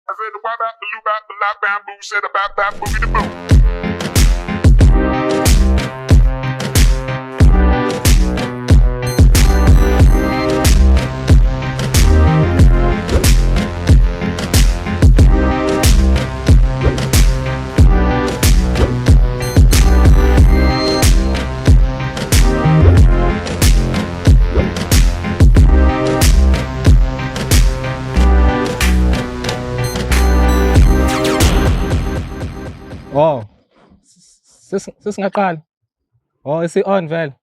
I said the wap the loop the lap bamboo said about that boogie the boo. Oh. Sesingaqala. Oh, isi on vele.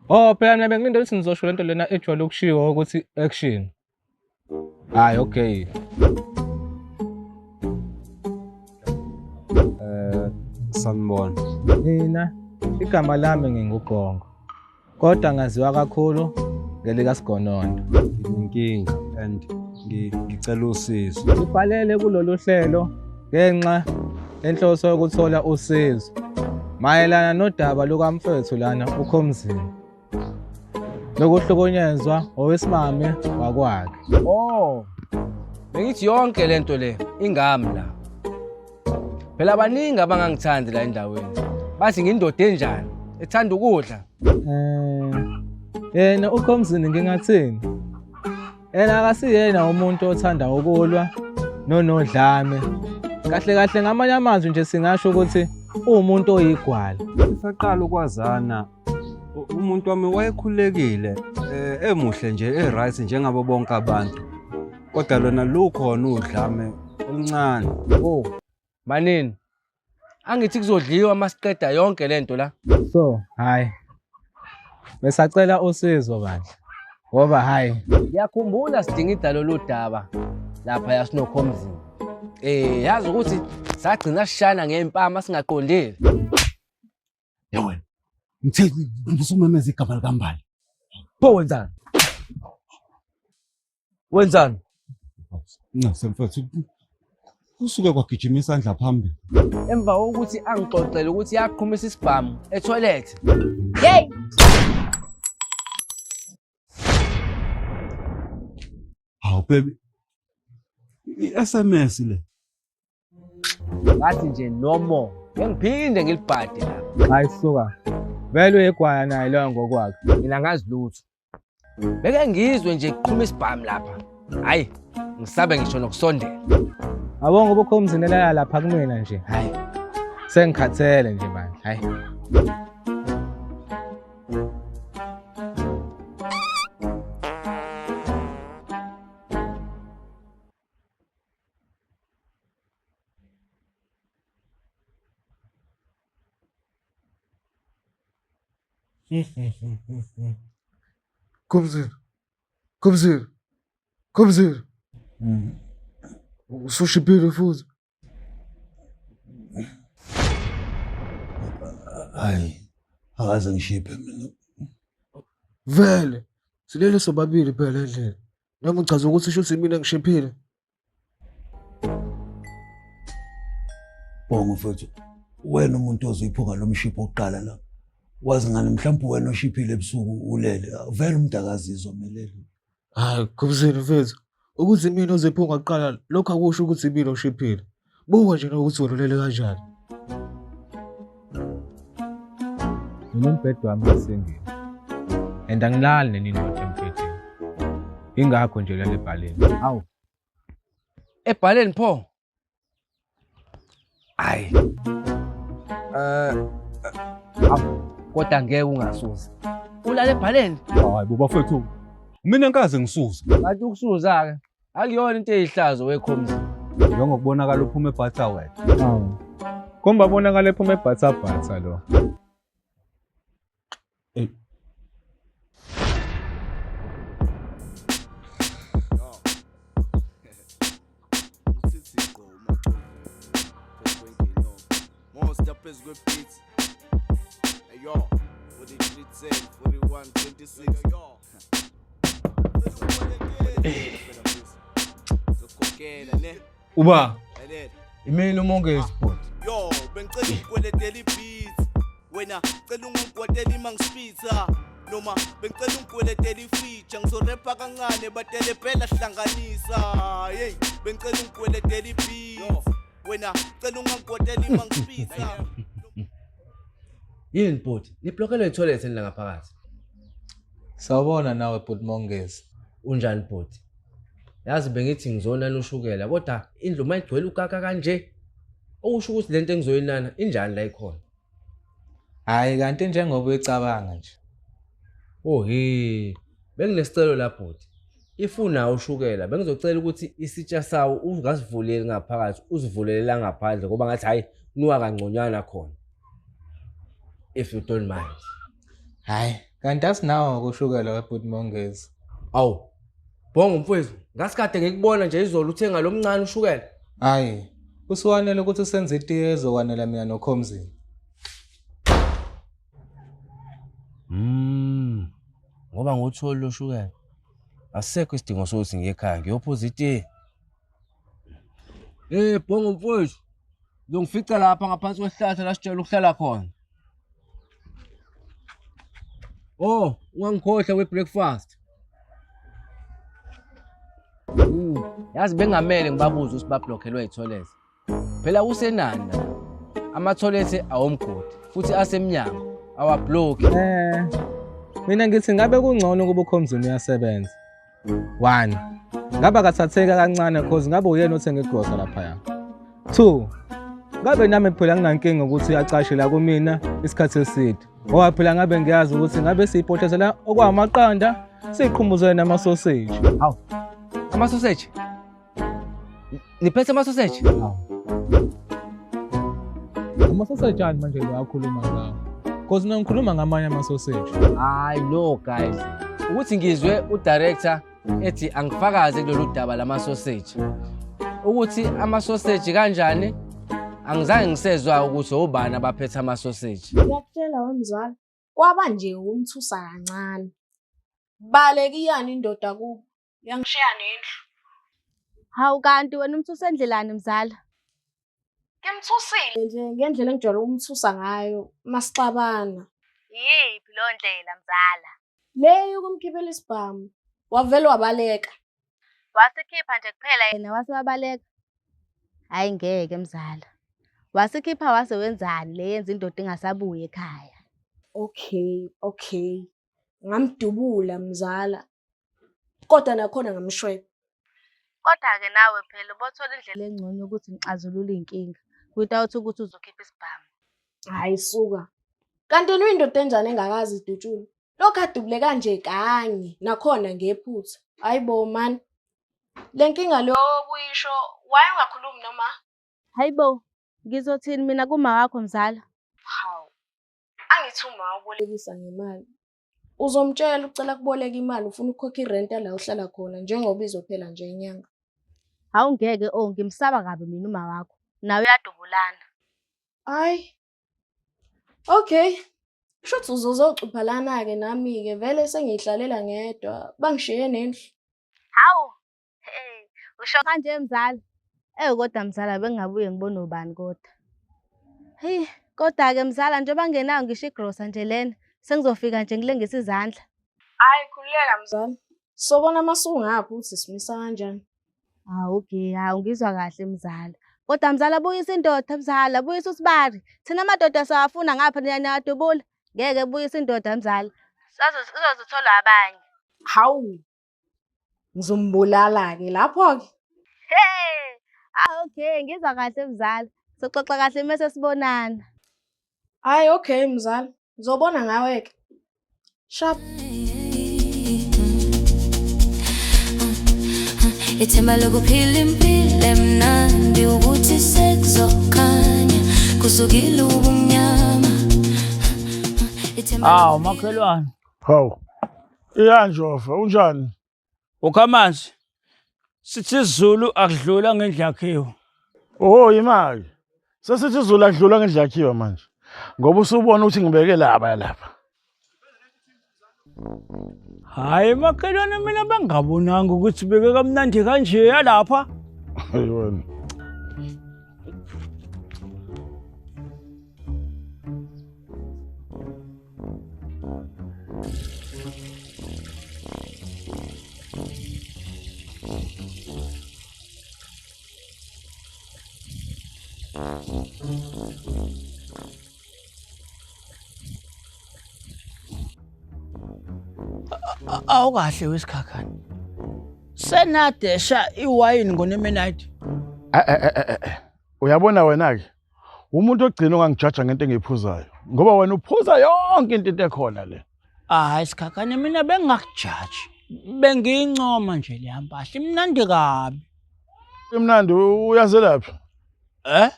Oh, phela mina bengilinde ukuthi nizosho lento lena ejwayele ukushiwo ukuthi action. Hayi, okay. Eh sanibona. Mina igama lami nginguGongo. Kodwa ngaziwa kakhulu ngelikaSigonondo. Nginenkinga and ngicela usizo. Ngibhalele kulolu hlelo ngenxa enhloso yokuthola usizo mayelana nodaba lukamfethu lana uKhomzini lokuhlukunyezwa owesimame wakwakhe. Oh. Bengithi yonke lento le ingami la. Phela baningi abangangithandi la endaweni. Bathi ngindoda enjani ethanda ukudla. Eh, yena uKhomzini ngingathini? Yena akasiyena umuntu othanda ukulwa nonodlame. Kahle kahle ngamanye amazwi nje singasho ukuthi uwumuntu oyigwala. Sisaqala ukwazana umuntu wami wayekhululekile emuhle nje e-right njengabo bonke abantu. Kodwa lona lukhona udlame oluncane. Oh. Manini. Angithi kuzodliwa masiqeda yonke lento la. So, hayi. Besacela usizo bandla. Ngoba hayi. Ngiyakhumbula sidingida lolu daba lapha yasinokhomzini. Eh, yazi ukuthi sagcina sishana ngempama singaqondile. Ya wena. Ngithe usumemeza igama likaMbali. Pho wenzani? Wenzani? Nase mfethu usuke kwagijima isandla phambili. Emva kokuthi angixoxele ukuthi yaqhumisa isibhamu etoilet. Yey! Hawu baby. I-SMS le. Ngathi nje no more. Ngiphinde ngilibhade lapha. Hayi suka. Vele uyegwaya naye loyo ngokwakhe. Mina ngazi lutho. Beke ngizwe nje kuqhuma isibhamu lapha. Hayi, ngisabe ngisho nokusondela. Yabo ngoba ukhomzini elala lapha kumina nje. Hayi. Sengikhathele nje bandla. Hayi. Kumzini. Kumzini. Kumzini. Usushibhile futhi. Hayi, akaze ngishiphe mina. Vele, silele sobabili phela endlini. Noma uchaza ukuthi shuthi mina ngishiphile. Bonga mfethu, wena umuntu ozoyiphuka lo mshipho oqala la. Wazi ngani mhlawumbe wena oshiphile ebusuku ulele. Vele umuntu akazizwa melele. Hayi, Khubzini mfethu. Ukuthi mina ozoyiphunga kuqala lokho akusho ukuthi mina oshiphile. Buka nje nokuthi wena ulele kanjani. Mina umbhede wami usingile. And angilali nenye indoda embhedeni. Ingakho nje lale ebhaleni. Hawu. Ebhaleni pho. Hayi. Eh kodwa ngeke ungasuza. Ulale ebhaleni. Hayi bo bafethu. Mina ngikaze ngisuza. Kanti ukusuza ke akuyona into eyihlazo wekhomzi. Njengokubonakala uphuma ebhatha wena. Hawu. Kumba bonakala ephuma ebhatha lo. Ey. Monster phezu kwe-beat. Hey yo, 43 10 41 26. Yo. Zokhokhela ne. Uba Lalela. Imina uMongezi bhuti. Yo, bengicela ukukweletela i-beat. Wena cela ungikwatela ima ngisipitha. Noma bengicela ungikweletele ifeature ngizorepha kancane batele phela hlanganisa. Hey, bengicela ungikweletele ibeat. Wena cela ungangikwetela ima ngipizza. Yini bhuti? Niblokelwe itoilet la ngaphakathi. Sawubona nawe bhuti Mongezi. Unjani bhuti? Yazi bengithi ngizonana ushukela kodwa indlu mayigcwele ukaka kanje. Okusho ukuthi lento engizoyinana injani la ikhona? Hayi kanti njengoba uyicabanga nje. Oh he, benginesicelo la bhuti. Ifuna ushukela bengizocela ukuthi isitsha sawo ungasivuleli ngaphakathi usivulele la ngaphandle ngoba ngathi hayi nuka kangconywana khona. If you don't mind. Hayi kanti asinawo ushukela webhuti Mongezi. Awu, bonga mfowethu, ngasikade ngikubona nje izolo uthenga lo mncane ushukela. Hayi, usuwanele ukuthi usenze itiye ezokwanela mina noKhomzini. Ngoba ngotholi lo shukela. Asisekho isidingo sokuthi ngiye ekhaya ngiyophuza itiye. Eh, bonga mfowethu. Ngizongifica lapha ngaphansi kwesihlahla la sijwayele ukuhlala khona. Oh, ungangikhohlwa we-breakfast. Yazi bengamele ngibabuze ukuthi bablokhelwe yithoyilethi. Phela kusenani la. Amathoyilethi awomgodi futhi asemnyango awablokhi. Mina ngithi ngabe kungcono ukuba uKhomzini uyasebenza. 1. Ngabe akathatheka kancane cause ngabe uyena othenga igrosa laphaya. 2. Ngabe nami phela nginankinga ukuthi acashe la kumina isikhathi eside. Ngoba phela ngabe ngiyazi ukuthi ngabe siyipohlezela okwamaqanda siqhumbuzele namasoseji. Hawu. Amasoseji? Niphethe amasoseji? Amasoseji ani manje lo akhuluma ngawo? Cause mina ngikhuluma ngamanye amasoseji. Hayi no guys. Ukuthi ngizwe udirector ethi angifakaze kulolu daba lamasoseji. Ukuthi amasoseji kanjani? Angizange ngisezwa ukuthi obani abaphethe amasoseji. Ngiyakutshela wemzala, kwaba nje umthusa kancane. Balekiyani indoda kubo, yangishiya nendlu. Hawu kanti wena umthusa endlelani mzala? Ngimthusile nje ngendlela engijwayele ukumthusa ngayo masixabana. Yiphi leyo ndlela mzala? Le yokumkhiphela isibhamu, wavele wabaleka. Wasikhipha nje kuphela yena wase wabaleka. Hayi ngeke mzala. Wasikhipha wase wenzani le yenza indoda ingasabuyi ekhaya? Okay, okay. Ngamdubula mzala. Kodwa nakhona ngamshweba. Kodwa-ke nawe phela ubothola indlela engcono yokuthi nixazulule iy'nkinga without ukuthi uzokhipha isibhamu. Hayi suka. Kanti yena uyindoda enjani engakazi idutshulwe? Lokhu adubule kanje kanye nakhona ngephutha. Hayi bo man. Le nkinga lo obuyisho why ungakhulumi noma? Hayi bo, ngizothini mina kuma wakho mzala? Hawu. Angithi uma ubolekisa ngemali. Uzomtshela ucela kuboleka imali ufuna ukukhokha irent la uhlala khona njengoba izophela nje inyanga. Hawu ngeke oh ngimsaba kabi mina uma wakho. Nawe uyadubulana. Hayi. Okay. Kusho uzozocupha lana-ke nami-ke vele sengiyihlalela ngedwa bangishiye nendlu. Hawu. Hey, usho kanje mzala. Eh kodwa mzala bengingabuye ngibone ubani kodwa. Hey, kodwa-ke mzala njengoba ngenayo ngisho igrosa nje lena, sengizofika nje ngilengise izandla. Hayi khululeka mzala. Sobona masungaphi ukuthi simisa kanjani. Hawu okay, hawu ngizwa kahle mzala. Kodwa mzala buyisa indoda mzala, buyisa usibari. Thina amadoda sawafuna ngapha niyadubula. Ngeke buyisa indoda mzala. Uzozithola abanye. Hawu. Ngizombulala-ke lapho-ke. Hey, ah okay, ngizwa kahle mzala. Soxoxa kahle mase sibonana. Hayi okay mzala. Ngizobona ngawe-ke. Sharp. Ithemba lokuphila impilo emnandi ukuthi sekuzokhanya kusukile ubumnyama. Hawu makhelwane. Hawu. Iyanjova unjani? Ukhamanzi. Sithi isiZulu akudlula ngendlu yakhiwe. Oh imali. Sesithi isiZulu akudlula ngendlu yakhiwe manje. Ngoba usubona ukuthi ngibeke laba lapha. Hayi makhelwane mina bangabonanga ukuthi beke kamnandi kanje lapha. Hayi wena. Awukahle wesikhakhane. Senadesha iwayini ngonemenite. Eh eh eh eh. Uyabona wena ke umuntu ogcina ongangijaja ngento engiyiphuzayo ngoba wena uphuza yonke into ekhona le. Hayi sikhakhane mina bengingakujaji. Bengiyincoma nje le mpahla imnandi kabi. Imnandi uyazelaphi? Eh?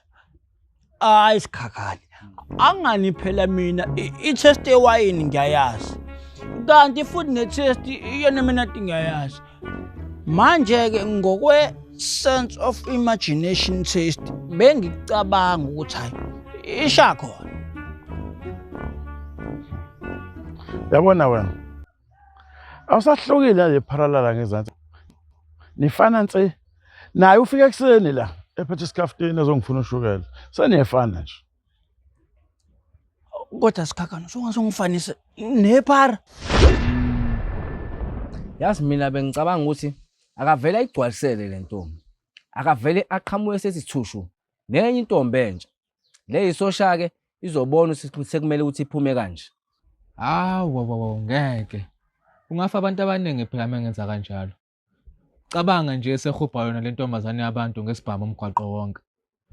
Hayi sikhakhane. Angani phela mina i-test yewayini ngiyayazi. Kanti futhi ne-test yenemenati ngiyayazi. Manje-ke ngokwe sense of imagination test bengicabanga ukuthi hayi isha khona. Yabona wena. Awusahlukile le parallel ngezansi. Nifana nse. Naye ufika ekuseni la ephethe isikhaftini ezongifuna ushukela. Seniyefana nje. Kodwa sikhakhane usungaze ungifanise nephara. Yazi mina bengicabanga ukuthi akavele ayigcwalisele le ntombi. Akavele aqhamuke sesithushu nenye intombi entsha. Le isosha ke izobona ukuthi sekumele ukuthi iphume kanje. Hawu ngeke. Ungafa abantu abaningi phela mengenza kanjalo. Cabanga nje sehubha yona le ntombazane yabantu ngesibhamu umgwaqo wonke.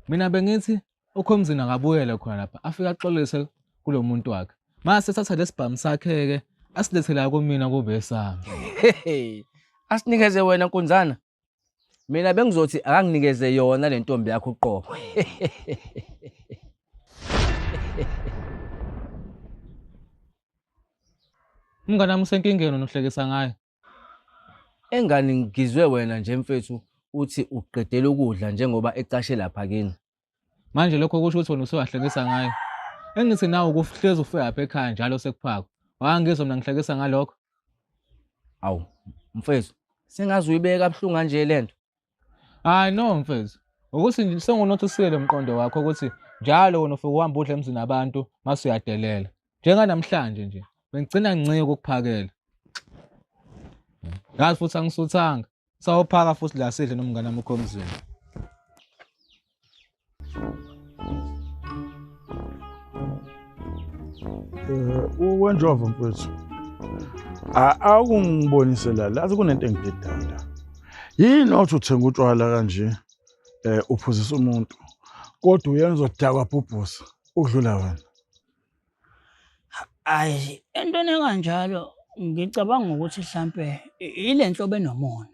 Mina bengithi uKhomzini akabuyele khona lapha afike axolise kulo muntu wakhe. Mase sathatha lesibhamu sakhe ke asilethela kumina kube esami. Asinikeze wena nkunzana. Mina bengizothi akanginikeze yona le ntombi yakho uqobo. Umngane wami usenkingeni unohlekisa ngayo. Engani ngizwe wena nje mfethu uthi uqedela ukudla njengoba ecashe lapha kini. Manje lokho kusho ukuthi wena usuwahlekisa ngayo. Engithi nawe ukuhlezi ufika lapha ekhaya njalo sekuphakwa. Wangizwa mina ngihlekisa ngalokho. Awu mfethu sengaze uyibeke kabuhlungu kanje lento. Hayi no mfethu. Ukuthi sengunothi umqondo wakho ukuthi njalo wena ufike uhamba udla emzini abantu mase uyadelela. Njenganamhlanje nje bengigcina ngincike ukukuphakela. Ngazi futhi angisuthanga. Sawuphaka futhi la sidle nomngane wami uKhomzini. Wenjova mfethu. Akungibonise la, lathi kunento engididayo la. Yini othi uthenga utshwala kanje uphuzisa umuntu kodwa uyena uzodakwa bhubhusa ukudlula wena. Ayi entweni kanjalo ngicabanga ukuthi mhlambe ile nhlobo enomona.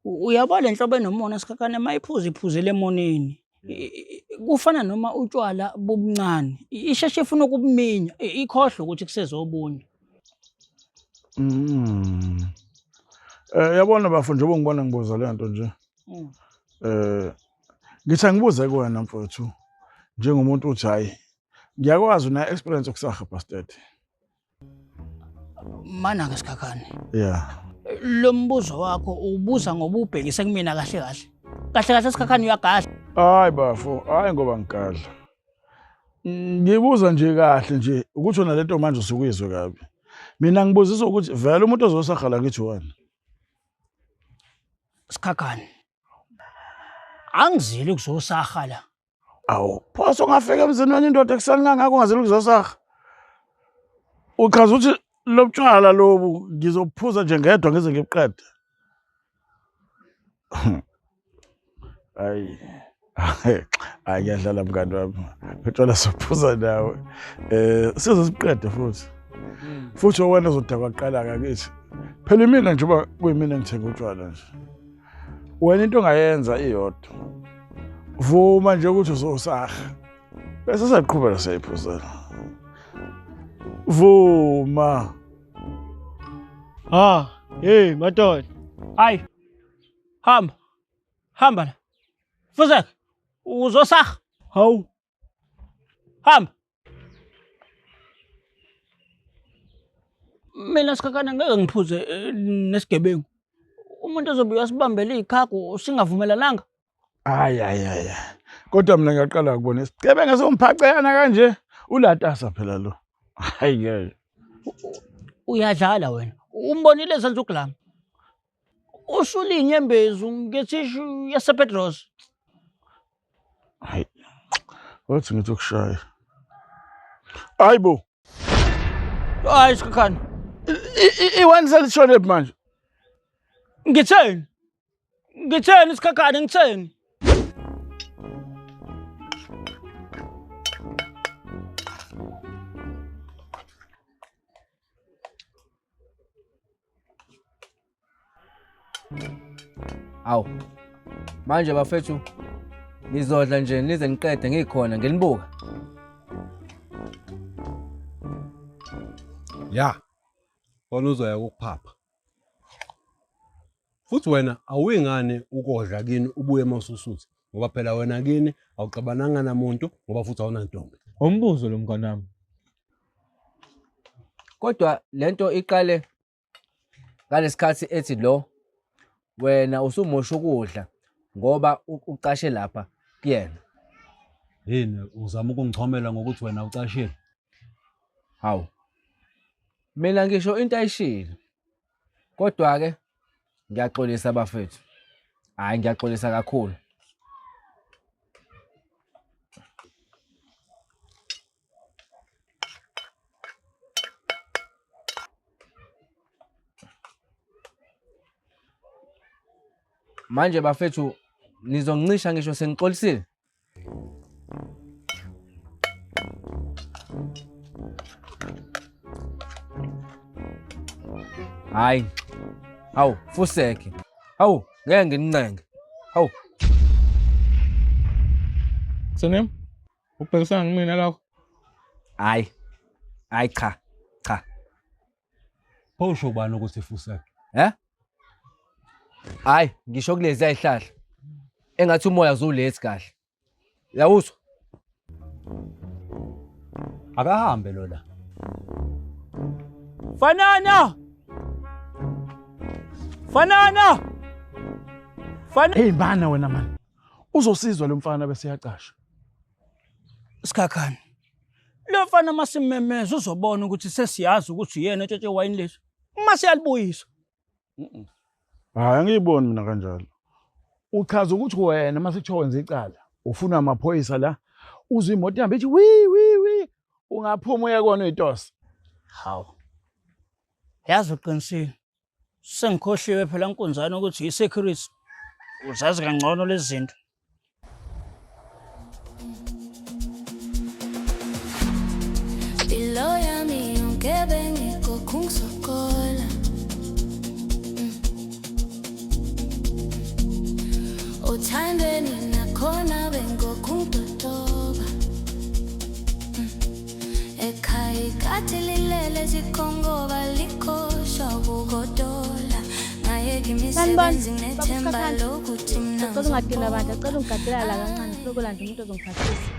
Uyabo le nhlobo enomona sikhakhane mayiphuza iphuzele emoneni. Kufana noma utshwala bubuncane isheshe ifuna ukubuminya ikhohlwe ukuthi kusezobunye. Yabona bafo njengoba ngibona ngibuza le nto nje. Ngithi angibuze kuwena mfowethu njengomuntu uthi hayi ngiyakwazi una experience yokusaha bastard. Mana ke sikhakhane. Yeah. Lo mbuzo wakho ubuza ngoba ubhekise kumina kahle kahle. Kahle kahle sikhakhane uyagadla. Hayi bafo, hayi ngoba ngigadla. Ngibuza nje kahle nje ukuthi wena lento manje usukuyizwe kabi. Mina ngibuzisa ukuthi vele umuntu ozosahala ngithi wena. Sikhakhane. Angizile ukuzosaha la. Awu, phoso ungafika emzini wenye indoda ekuseni kangaka ungazile ukuzosaha. Uchaza ukuthi lobutshwala lobu ngizophuza nje ngedwa ngize ngiqede. Hayi. Hayi ngiyadlala mngani wami. Utshwala sophuza nawe. Sizosiqede futhi. Futhi wena uzodakwa kuqala akithi. Phela mina njengoba kuyimina ngithenga utshwala nje. Wena into ongayenza iyodwa. Vuma nje ukuthi uzosaha. Bese siyaqhubeka siyayiphuzela. Vuma. Ah, hey madoda. Hayi. Hamba. Hamba la. Fuzek, uzosaha. Hawu. Hamba. Mina sikhakhane ngeke ngiphuze nesigebengu. Umuntu ozobe uyasibambela ikhago singavumelananga. Hayi hayi hayi. Kodwa mina ngiyaqala ukubona isigebengu esomphaceyana kanje. Ulatasa phela lo. Hayi ngeke. Uyadlala wena. Umbonile senza ukulama. Usula inyembezi ngethishu yasePetros. Hayi. Wathi ngithi ukushaya. Hayibo. Hayi Sikhakhane. Iwani selishone manje. Ngitheni? Ngitheni Sikhakhane ngitheni? Awu. Manje bafethu nizodla nje nize niqede ngikhona nginibuka. Ya. Wona uzoya ukuphapha. Futhi wena awuyingane ukodla kini ubuye mawususuthi ngoba phela wena kini awuxabananga namuntu ngoba futhi awunantombi. Umbuzo lo mnganami. Kodwa lento iqale ngalesikhathi ethi lo wena usumosha ukudla ngoba ucashe lapha kuyena. Yini uzama ukungichomela ngokuthi wena ucashile? Hawu. Mina ngisho into ayishilo. Kodwa ke ngiyaxolisa bafethu. Hayi ngiyaxolisa kakhulu. Manje bafethu nizongincisha ngisho sengixolisile. Hayi. Hawu, fuseke. Hawu, ngeke nginincenge. Hawu. Senem? Ubhekisana ngimina lokho. Hayi. Hayi cha. Cha. Pho usho ubani ukuthi fuseke? Eh? Hayi, ngisho kulezi ayihlahla. Engathi umoya uzulethi kahle. Uyawuzwa? Akahambe lo la. Fanana! Fanana! Fanana! Hey mbana wena man. Uzosizwa lo mfana bese yacasha. Sikhakhane. Lo mfana masimemeza uzobona ukuthi sesiyazi ukuthi uyena otshetshe wayini lethu. Uma siyalibuyisa. Hayi angiyiboni mina kanjalo. Uchaza ukuthi wena mase kuthiwa wenza icala, ufuna amaphoyisa la, uzwe imoto ihambe ithi wi wi wi, ungaphuma uye kona uyitosa. Hawu. Yazi uqinisile. Sengikhohliwe phela nkunzana ukuthi i-security uzazi kangcono lezi zinto. Impilo yami yonke bengikokhu ngisokola. Othandweni nakhona bengokhu ngitotoba. Ekhaya ikati lilele zikhongoba likhohlwa ukugodola. Ngayeka Sanibona, imisebenzi nginethemba baba uSikhakhane. lokuthi mina Ngicela ungadinwa bandla, cela ungigadela la kancane ngifuna ukulanda umuntu ozongiphathisa.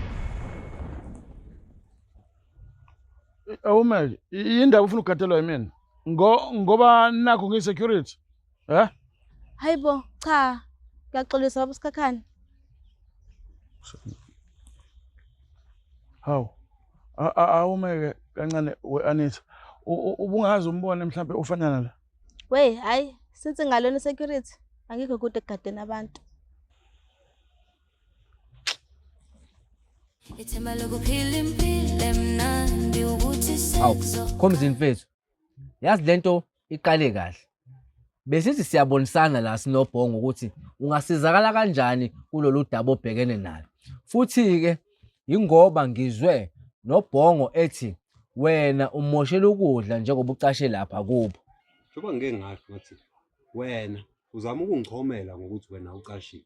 Awumele, yindaba ufuna ukugadelwa yimina. Ngoba nakho ngiyi-security. Eh? Hayibo, cha. Ngiyaxolisa baba uSikhakhane. Hawu. Awumeke kancane we-Anita. Ubungaze umbone mhlambe ufanana la. Wey, hayi, since ngalona security, angikho kude ekugadeni abantu. Ithemba lokuphila impilo emnandi ukuthi Awu, sekuzo Khomzini mfethu. Yazi lento iqale kahle. Besithi siyabonisana la sinobhongo ukuthi ungasizakala kanjani kulolu daba obhekene nalo. Futhi ke ingoba ngizwe nobhongo ethi wena umoshela ukudla njengoba ucashe lapha kubo. Njengoba ngike ngasho ngathi wena uzama ukungichomela ngokuthi wena ucashile.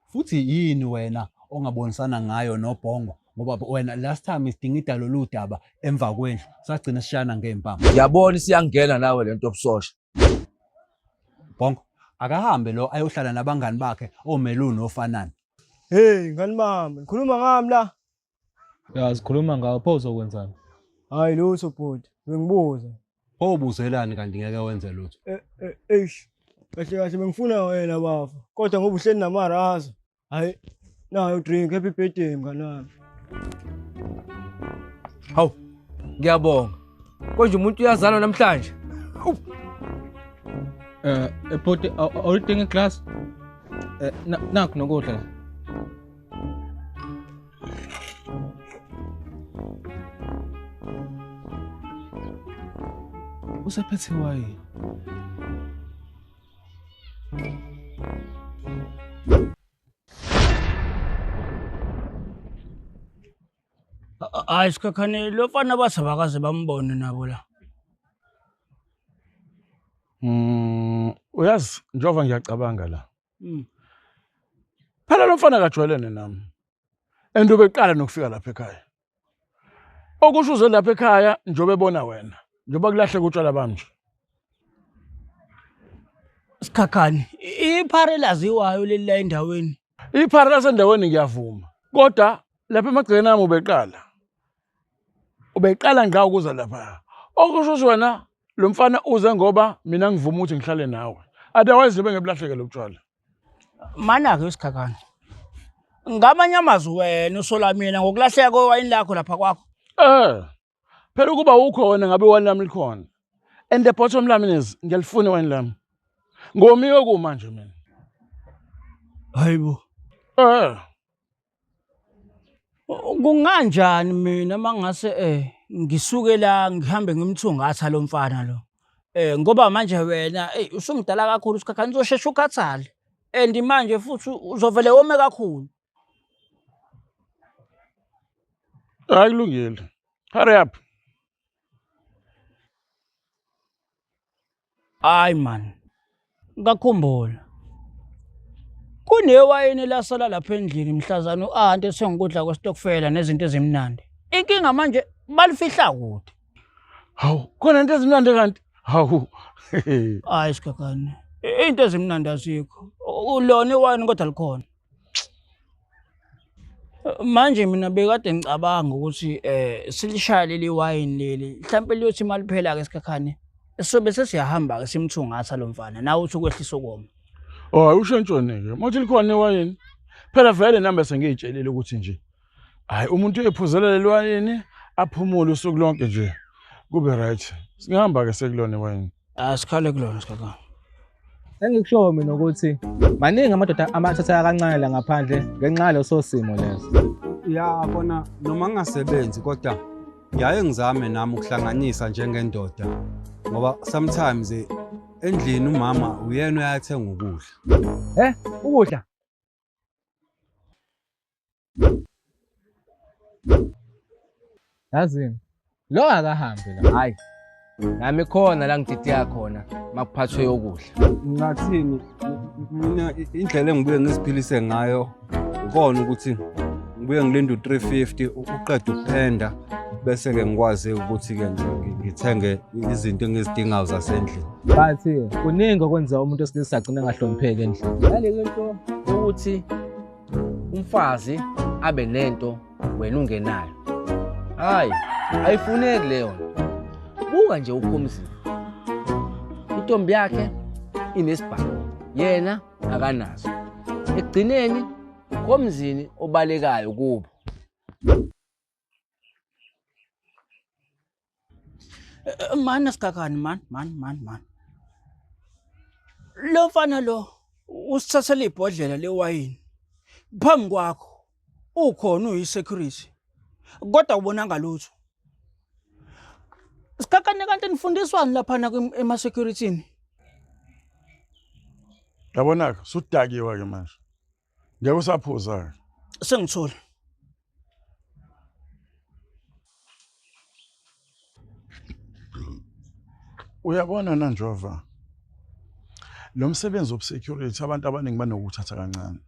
Futhi yini wena ongabonisana ngayo noBhongo ngoba wena last time sidingida lolu daba emva kwendlu sagcina sishana ngempama. Ngiyabona isiyangena nawe lento obusosha. Bhongo akahambe lo ayohlala nabangani bakhe oMelu noFanani. Hey ngani bami, ngikhuluma ngami la. Ya sikhuluma ngawo pho uzokwenzani? Hayi lutho bhuti, bengibuza. Pho ubuzelani kanti ngeke wenze lutho. Eish. Kahle kahle bengifuna wena bafo. Kodwa ngoba uhleli namaraza. Hayi nayo drink, happy birthday mngani wami. Hawu, ngiyabonga. Konje umuntu uyazalwa namhlanje. Bhuti, awulidingi iglass? Nakhu nokudla la. Usephethe iwayini. Hayi Sikhakhane, lo mfana bathi abakaze bambone nabo la. Uyazi njengoba ngiyacabanga la. Phela lo mfana kajwayelene nami. And ubeqala nokufika lapha ekhaya. Okusho uze lapha ekhaya njengoba ebona wena. Njengoba kulahleka utshwala bami nje. Sikhakhane, iphara elaziwayo leli la endaweni. Iphara lasendaweni ngiyavuma. Kodwa lapha emagcekeni ami ubeqala. Ubeqala ngqa ukuza lapha. Okusho ukuthi wena lo mfana uze ngoba mina ngivuma ukuthi ngihlale nawe. Otherwise bengebulahleke lo tshwala. Mana-ke Sikhakhane. Ngamanye amazwi wena usola mina ngokulahleka kwewayini lakho lapha kwakho. Phela ukuba ukho wena ngabe iwayini lami likhona. And the bottom line is ngiyalifuna iwayini lami. Ngomiwe kumanje mina. Hayibo. Kunganjani mina mangase ngisuke la ngihambe ngimthungatha lo mfana lo. Ngoba manje wena usumdala kakhulu Sikhakhane, uzoshesha ukhathale. And manje futhi uzovele wome kakhulu. Hayi kulungile. Hurry up. Hayi man. Ngakhumbula. Kunewayini lasala lapha endlini mhlazana u-anti ethenga ukudla kwesitokfela nezinto ezimnandi. Inkinga manje balifihla kude. Hawu, khona into ezimnandi kanti? Hawu. Hayi Sikhakhane. Into ezimnandi azikho. Lona iwayini kodwa likhona. Manje mina bekade ngicabanga ukuthi silishaya leli wayini leli. Mhlawumbe liyothi imali phela ke Sikhakhane. Sobe sesiyahamba ke simthungatha lo mfana. Nawe uthi ukwehlisa ukoma. Oh, usho ntshone ke. Mothi likhona iwayini. Phela vele nami sengiyitshelile ukuthi nje hayi umuntu uyephuzela leli wayini aphumule usuku lonke nje. Kube right. Singahamba ke sekulona iwayini. Asikhale kulona Sikhakhane. Engikushoyo mina ukuthi maningi amadoda amathatheka kancane la ngaphandle ngenxa yaleso simo leso. Ya kona noma ngingasebenzi kodwa ngiyaye ngizame nami ukuhlanganisa njengendoda ngoba sometimes endlini umama uyena uyathenga ukudla. Ukudla? Yazini, lo akahambi la. Hayi. Nami khona la ngidideka khona makuphathwe yokudla. Ngathini mina indlela engibuye ngiziphilise ngayo ikona ukuthi ngibuye ngilinde u350 uqeda ukuphenda bese ke ngikwazi ukuthi ke ngithenge izinto engizidingayo zasendlini. Bathi kuningi okwenza umuntu osilisa agcine engahlonipheki endlini. Yale into ukuthi umfazi abe nento wena ungenayo. Hayi, ayifuneki leyo nto. Buka nje uKhumzini. Intombi yakhe inesibhamu, yena akanaso. Ekugcineni uKhumzini obalekayo kubo. Mana Sikhakhane, man man man man. Lo mfana lo usithathela ibhodlela lewayini phambi kwakho ukhona uyi-security kodwa ubonanga lutho. Sikhakhane kanti nifundiswani laphana ema-securityni? Yabona-ke usudakiwe ke manje. Ngeke usaphuza-ke. Sengithola. Uyabona Nanjova, lo msebenzi wobusecurity abantu abaningi banokuthatha kancane.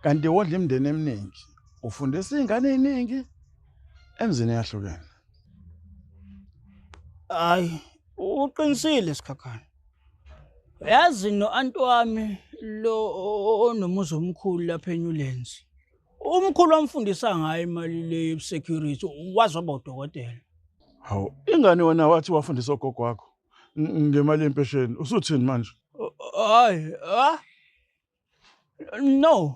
Kanti wondla imindeni eminingi, ufundisa iy'ngane ey'ningi emzini eyahlukene. Hayi, uqinisile Sikhakhane. Yazi no-anti wami lo onomuzi omkhulu lapha eNewlands. Umkhulu wamfundisa ngayo imali le yobusecurity, wazi waba udokotela. Hawu, ingane wena wathi wafundisa ugogo wakho ngemali yempesheni. Usuthini manje? Hayi, ah? No.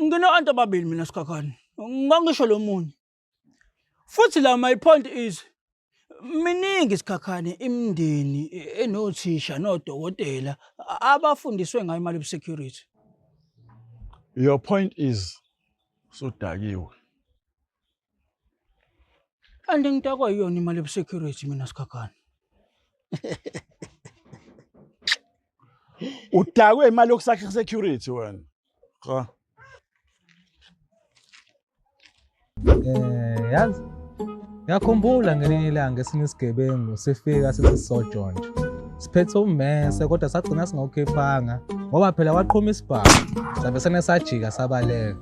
Ngino-anti ababili mina Sikhakhane. Ngangisho lo munye. Futhi la my point is miningi Sikhakhane imindeni enothisha nodokotela abafundiswe ngayo imali yobusecurity. Your point is usudakiwe. Kanti ngidakwa yiyona imali yobusecurity mina Sikhakhane. Udakwe imali yokusakha security wena. Cha. Yazi. Ngiyakhumbula ngelinye ilanga esinye isigebengu sifika sithi sizojonja. Siphethe ummese kodwa sagcina singawukhiphanga ngoba phela waqhuma isibhamu. Sabe sene sajika sabaleka.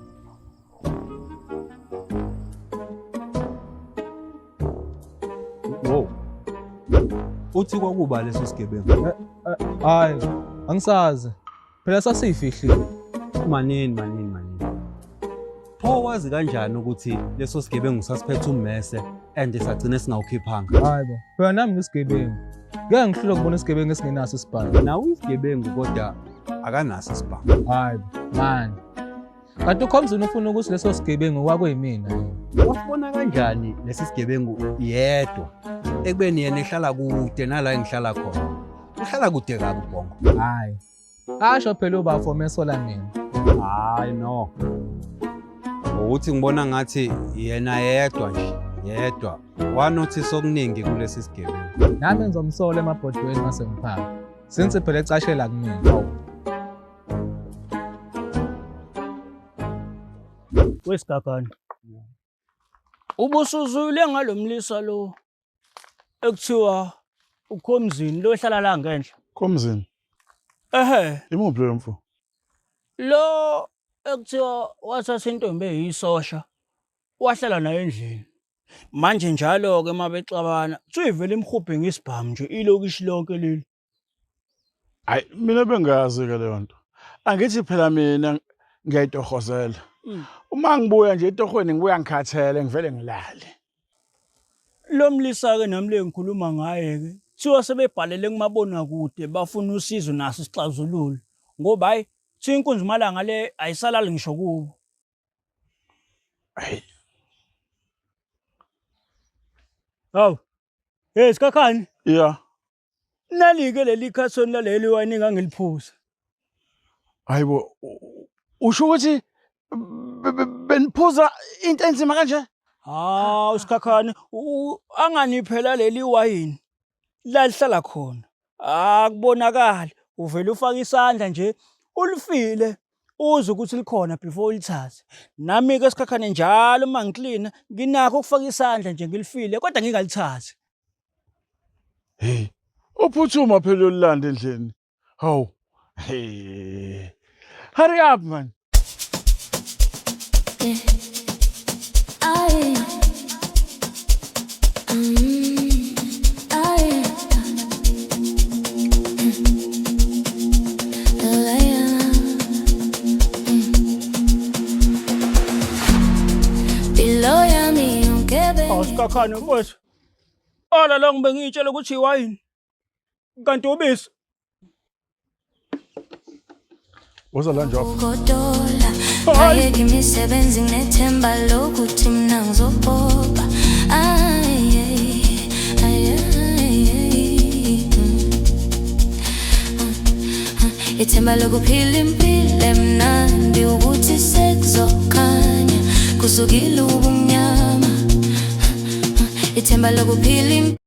Wow. Uthi kwakuba leso sigebengu? Hayi, angisazi. Phela sasiyifihlile. Manini manini manini. Pho wazi kanjani ukuthi leso sigebengu sasiphethe ummese and sagcina singawukhiphanga? Hayi bo, phela nami ngisigebengu. Ngeke ngihlule ukubona isigebengu esingenaso isibhamu. Nawe isigebengu kodwa akanaso isibhamu. Hayi bo, man. Kanti uKhomzini ufuna ukuthi leso sigebengu kwakuyimina yini? Wasibona kanjani lesi sigebengu yedwa ekubeni yena ehlala kude nala engihlala khona? Uhlala kude kabi uBhongo. Hayi. Asho phela ubafo mesola mina. Hayi no. Ukuthi ngibona ngathi yena yedwa nje, yedwa. Wanothisa okuningi kulesi sigebengu. Nami ngizomsola emabhodweni mase ngiphaka. Since phela ecashela kumina. Wesigagane. Ubusuzwile ngalomlisa lo ekuthiwa uKhomzini lo ohlala la ngenhla. Khomzini. Ehhe. Imuphi lo mfo? Lo ekuthiwa wathatha intombi eyisosha wahlala nayo endlini. Manje njalo ke mabexabana kuthiwa ivele imhubhe ngesibhamu nje ilokishi lonke leli. Hayi mina bengazi ke leyo nto. Angithi phela mina ngiyayitohozela. Uma ngibuya nje etohweni ngibuya ngikhathele ngivele ngilale. Lo mlisa ke nami le ngikhuluma ngaye ke kuthiwa sebebhalele kumabonakude bafuna usizo naso isixazululo ngoba hayi kuthiwa inkunzi malanga le ayisalali ngisho kubo. Hayi. Hawu. Hey Sikhakhane. Yeah. Nali-ke leli khathoni laleli wayini engangiliphuza. Hayibo, usho ukuthi beniphuza into enzima kanje? Hawu Sikhakhane, angani phela leli wayini lalihlala khona. Akubonakali, uvele ufake isandla nje ulifile uzwe ukuthi likhona before ulithathe. Nami-ke Sikhakhane njalo uma ngiklina nginakho ukufaka isandla nje ngilifile kodwa ngingalithathi. Hey, uphuthuma phela uyolilanda endlini. Hawu. Hey. Hurry up man. Hawu Sikhakhane mfowethu. Ala la ngibe ngiyitshela ukuthi iwayini. Kanti ubisi. Woza la nje. Ugodola ngayeka imisebenzi nginethemba lokuthi mina ngizopopa. Ay, ay, ay, ay. Ithemba lokuphila impilo emnandi ukuthi sekuzokhanya kusukile ubumnyama. Ithemba lokuphila.